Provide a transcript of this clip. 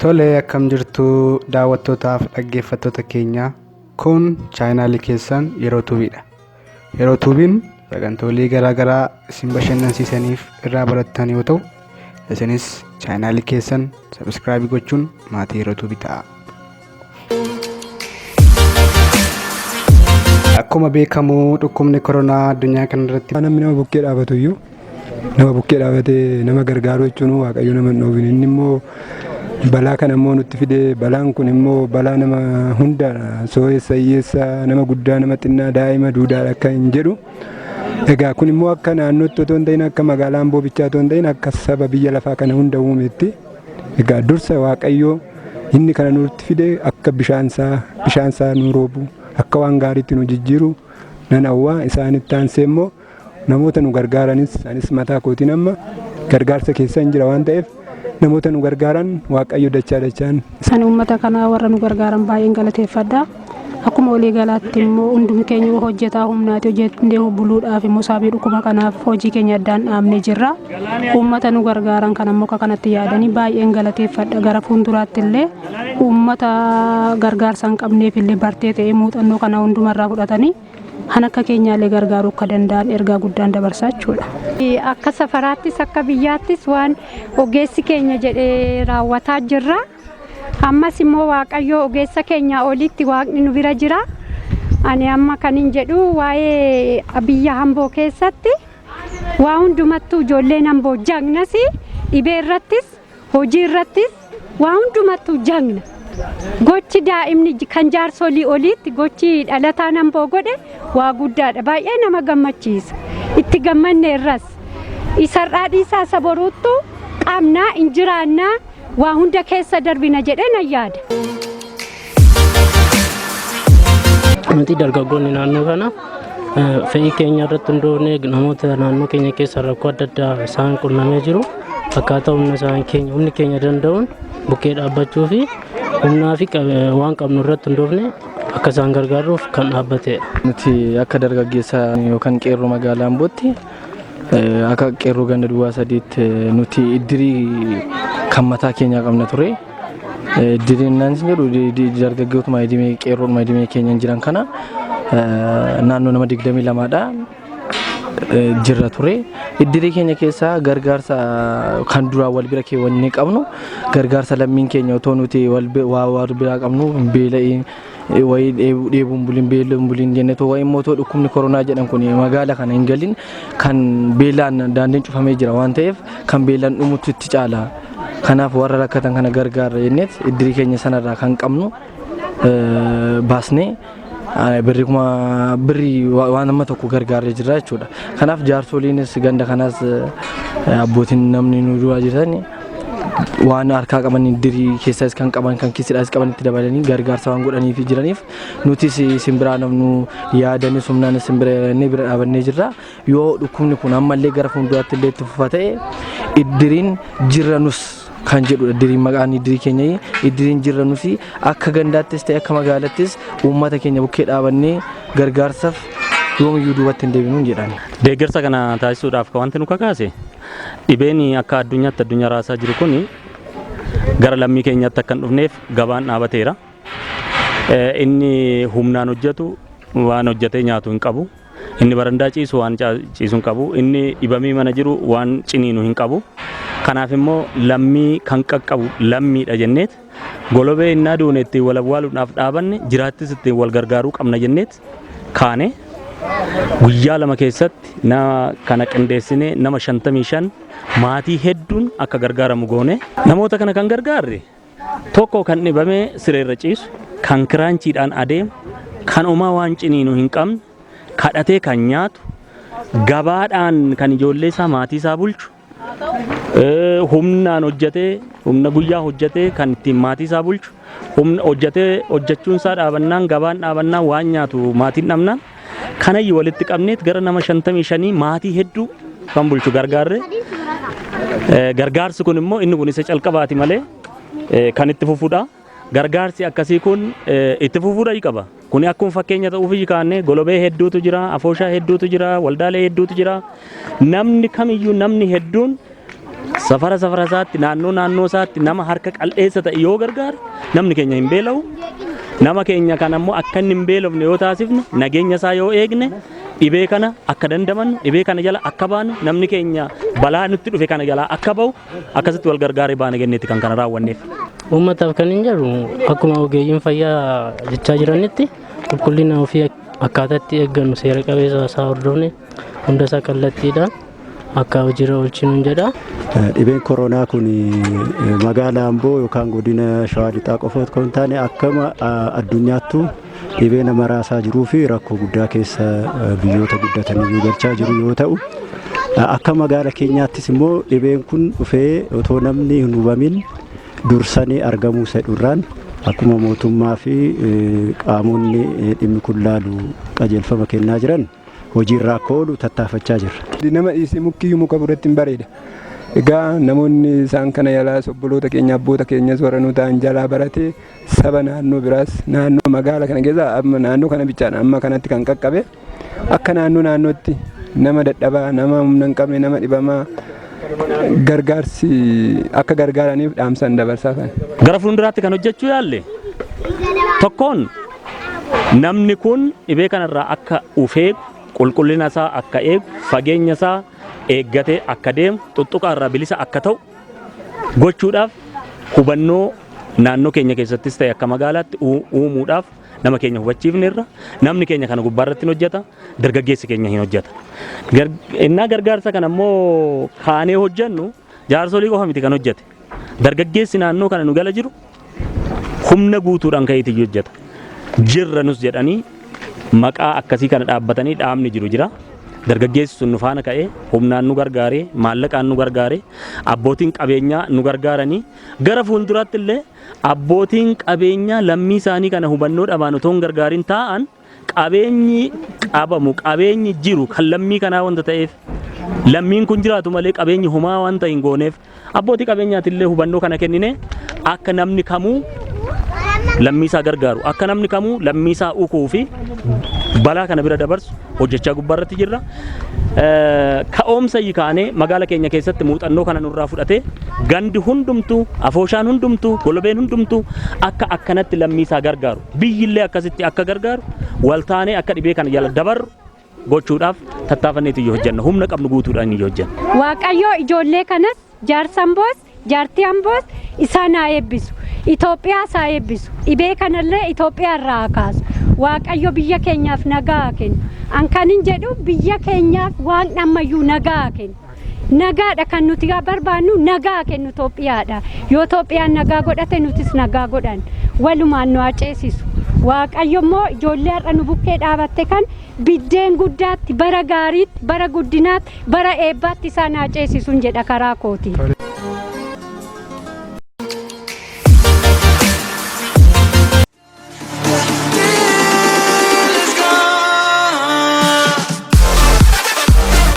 Tole, akkam jirtu daawwattootaaf dhaggeeffattoota keenya? Kun chaayinaalii keessan Yeroo Tuubiidha. Yeroo Tuubiin sagantoolee garaagaraa isin bashannansiisaniif irraa barattan yoo ta'u, isinis chaayinaalii keessan sabiskiraabii gochuun maatii Yeroo Tuubii ta'a. Akkuma beekamu dhukkubni koronaa addunyaa kanarratti Namni nama bukkee dhaabatu iyyuu, nama bukkee dhaabatee nama gargaaru jechuun Waaqayyo nama hin dhoowwin. Inni immoo balaa kana immoo nutti fide. Balaan kun immoo balaa nama hundaadha. Sooressa, hiyyeessa, nama guddaa, nama xinnaa, daa'ima, duudaadha akka hin jedhu. Egaa kun immoo akka naannootti otoo hin ta'in, akka magaalaa Amboo bichaa otoo hin ta'in, akka saba biyya lafaa kana hunda uumetti. Egaa dursa Waaqayyo inni kana nutti fide akka bishaansaa nu roobu, akka waan gaariitti nu jijjiiru nan hawwa. Isaanitti aansee immoo namoota nu gargaaranis, anis mataa kootiin amma gargaarsa keessa hin jira waan ta'eef, namoota nu gargaaran Waaqayyo dachaa dachaan. Ani uummata kanaa, warra nu gargaaran baay'een galateeffadha. Akkuma walii galaatti immoo hundumi keenya hojjetaa humnaati, hojjennee buluudhaaf immoo sababii dhukkuba kanaaf hojii keenya addaan dhaabnee jirra. Uummata nu gargaaran kan ammoo akka kanatti yaadanii baay'een galateeffadha. Gara fuulduraatti illee uummata gargaarsa hin qabneef illee bartee ta'ee muuxannoo kana hundumarraa fudhatanii kan akka keenyaallee gargaaruu akka danda'an ergaa guddaan dabarsaa jechuudha. Akka safaraattis akka biyyaattis waan ogeessi keenya jedhee raawwataa jirra. Ammas immoo Waaqayyo ogeessa keenya olitti Waaqni nu bira jira. Ani amma kan hin jedhu, waa'ee biyya Amboo keessatti waa hundumattuu ijoolleen Amboo jagnas, dhibee irrattis, hojii irrattis, waa hundumattuu jagna. Gochi daa'imni kan jaarsolii oliitti gochi dhalataan Amboo godhe waa guddaadha. Baay'ee nama gammachiisa. Itti gammanne irras. Isarraa dhiisaa isa boruuttu qabnaa hin jiraannaa, waa hunda keessa darbina jedhee nan yaada. Nuti dargaggoonni naannoo kana fedhii keenya irratti hundoofnee namoota naannoo keenya keessa rakkoo adda addaa isaan qunnamee jiru akkaataa humna isaan keenya humni keenya danda'uun bukkee dhaabbachuu fi humnaa fi waan qabnu irratti hundoofne akka isaan gargaaruuf kan dhaabbatedha. Nuti akka dargaggeessa yookaan qeerroo magaalaa Ambootti, akka qeerroo ganda duwwaa sadiitti, nuti iddirii kan mataa keenyaa qabna ture. Iddiriin naan jedhu dargaggootuma idimee, qeerroodhuma idimee keenya jiran kana, naannoo nama 22dha jirra ture. Iddirii keenya keessaa gargaarsa kan duraan wal bira keewwannee qabnu, gargaarsa lammiin keenya otoo nuti waa wal biraa qabnu beela'ii wayii dheebuun bulin, beela'uun bulin jennee otoo wayii immoo otoo dhukkubni koronaa jedhan kun magaala kana hin galin, kan beelaan daandiin cufamee jira waan ta'eef, kan beelaan dhumutti itti caala. Kanaaf warra rakkatan kana gargaarra jenneet iddirii keenya sanarraa kan qabnu baasnee birrii kuma birrii waan amma tokko gargaarree jirra jechuudha. Kanaaf jaarsoliinis ganda kanaas, abbootiin namni nu duraa jiran waan harkaa qaban, iddirii keessas kan qaban, kan kiisidhaas qaban itti dabalanii gargaarsa waan godhaniif jiraniif, nutis isin biraa namnu yaadanis humnaan isin bira inni bira dhaabannee jirra. Yoo dhukkubni kun ammallee gara fuulduraatti illee itti fufa ta'e, iddiriin jirra nus kan jedhudha. Iddiriin maqaan iddirii keenya, iddiriin jirra nus, akka gandaattis ta'e akka magaalattis uummata keenya bukkee dhaabannee gargaarsaaf yoomiyyuu duubatti hin deebinu jedhani. Deeggarsa kana taasisuudhaaf kan wanti nu kakaase, dhibeen akka addunyaatti addunyaa raasaa jiru kun gara lammii keenyaatti akka hin dhufneef gabaan dhaabateera. Inni humnaan hojjetu waan hojjetee nyaatu hin qabu. Inni barandaa ciisu waan ciisu hin qabu. Inni dhibamee mana jiru waan ciniinu hin qabu. Kanaaf immoo lammii kan qaqqabu lammiidha jenneet, golobee innaa duune ittiin wal awwaaluudhaaf dhaabanne, jiraattis ittiin wal gargaaruu qabna jenneet kaane. Guyyaa 2 keessatti nama kana qindeessinee nama 55 maatii hedduun akka gargaaramu goone. Namoota kana kan gargaarre, tokko kan dhibamee sireerra ciisu, kan kiraanchiidhaan adeemu, kan homaa waan ciniinu hin qabne, kadhatee kan nyaatu, gabaadhaan kan ijoollee isaa, maatii isaa bulchu, humnaan hojjetee, humna guyyaa hojjetee kan ittiin maatii isaa bulchu, humna hojjetee hojjechuun isaa dhaabannaan, gabaan dhaabannaan, waan nyaatu maatiin dhabnaan, kanayyu walitti qabneet gara nama 55 maatii hedduu kan bulchu gargaarre. Gargaarsi kun immoo inni kun isa calqabaati malee kan itti fufuudha. Gargaarsi akkasii kun itti fufuudha qaba. Kuni akkuma fakkeenya ta'uuf kaanne, golobee hedduutu jira, afooshaa hedduutu jira, waldaalee hedduutu jira. Namni kamiyyuu, namni hedduun Safara safara isaatti, naannoo naannoo isaatti nama harka qal'eessa ta'e yoo gargaare namni keenya hin beela'u. Nama keenya kana immoo akka inni hin beelofne yoo taasifne, nageenya isaa yoo eegne, dhibee kana akka dandamannu, dhibee kana jala akka baanu, namni keenya balaa nutti dhufe kana jalaa akka ba'u akkasitti wal gargaaree baana jenneetti kan kana raawwanneef. Uummataaf kan hin jedhu, akkuma ogeeyyiin fayyaa jechaa jiranitti, qulqullina ofii akkaataa itti eeggannu seera qabeessa isaa hordofne hunda isaa kallattiidhaan akka hojiirra oolchinu jedha. Dhibeen koronaa kun magaalaa Amboo yookaan godina Shawaa Lixaa qofa otoo hin taane akkama addunyaattuu dhibee nama raasaa jiruu fi rakkoo guddaa keessa biyyoota guddataniyyuu galchaa jiru yoo ta'u, akka magaala keenyaattis immoo dhibeen kun dhufee otoo namni hin hubamin dursanii argamuu isa akkuma mootummaa fi qaamonni dhimmi kun laalu qajeelfama kennaa jiran hojiirra akka oolu tattaafachaa jirra. Nama dhiisee mukkiyyuu muka biratti hin bareeda. Egaa namoonni isaan kana yalaas obboloota keenya, abboota keenyas warra nu ta'an jalaa baratee saba naannoo biraas naannoo magaala kana keessa amma naannoo kana bichaadha amma kanatti kan qaqqabe, akka naannoo naannootti nama dadhabaa, nama humna hin qabne, nama dhibamaa gargaarsi akka gargaaraniif dhaamsan dabarsaa kan. Gara fuulduraatti kan hojjechuu yaalle tokkoon, namni kun dhibee kanarraa akka of eegu, qulqullina isaa akka eegu, fageenya isaa eeggatee akka deemu, tuttuqaa irraa bilisa akka ta'u gochuudhaaf hubannoo naannoo keenya keessattis ta'e akka magaalaatti uumuudhaaf nama keenya hubachiifneerra. Namni keenya kana gubbaarratti hin hojjeta, dargaggeessi keenya hin hojjeta. Innaa gargaarsa kana immoo kaanee hojjennu jaarsolii qofa miti kan hojjete. Dargaggeessi naannoo kana nu gala jiru humna guutuudhaan ka'eetii hojjeta. Jirra nus jedhanii maqaa akkasii kana dhaabbatanii dhaabni jiru jira. Dargaggeessi sun nu faana ka'ee humnaan nu gargaaree, maallaqaan nu gargaaree, abbootiin qabeenyaa nu gargaaranii, gara fuulduraatti illee abbootiin qabeenyaa lammii isaanii kana hubannoo dhabaan otoo hin gargaarin taa'an, qabeenyi qabamu, qabeenyi jiru kan lammii kanaa wanta ta'eef, lammiin kun jiraatu malee qabeenyi homaa wanta hin gooneef, abbootii qabeenyaati illee hubannoo kana kennine akka namni kamuu lammii isaa gargaaru, akka namni kamuu lammii isaa ukuu fi balaa kana bira dabarsu hojjechaa gubbaarratti jirra. Ka'oomsa kaanee magaala keenya keessatti muuxannoo kana nurraa fudhatee gandi hundumtuu, afooshaan hundumtuu, golobeen hundumtuu akka akkanatti lammii isaa gargaaru, biyyillee akkasitti akka gargaaru, waltaanee akka dhibee kana jala dabarru gochuudhaaf tattaafanneetu iyyuu hojjenna, humna qabnu guutuudhaan iyyuu hojjenna. Waaqayyo ijoollee kanas, jaarsa Amboos, jaartii Amboos isaan haa eebbisu. Itoophiyaas haa eebbisu. Dhibee kanallee Itoophiyaa irraa haa kaasu. Waaqayyo biyya keenyaaf nagaa haa kennu. An kanin jedhu, biyya keenyaaf waaqni ammayyuu nagaa haa kennu. Nagaadha kan nuti barbaannu, nagaa haa kennu Itoophiyaadha. Yoo Itoophiyaan nagaa godhate nutis nagaa godhan. Walumaan nu haa ceesisu. Waaqayyo immoo ijoollee har'a nu bukkee dhaabatte kan biddeen guddaatti, bara gaariitti, bara guddinaatti, bara eebbaatti isaan haa ceesisuun jedha karaa kooti.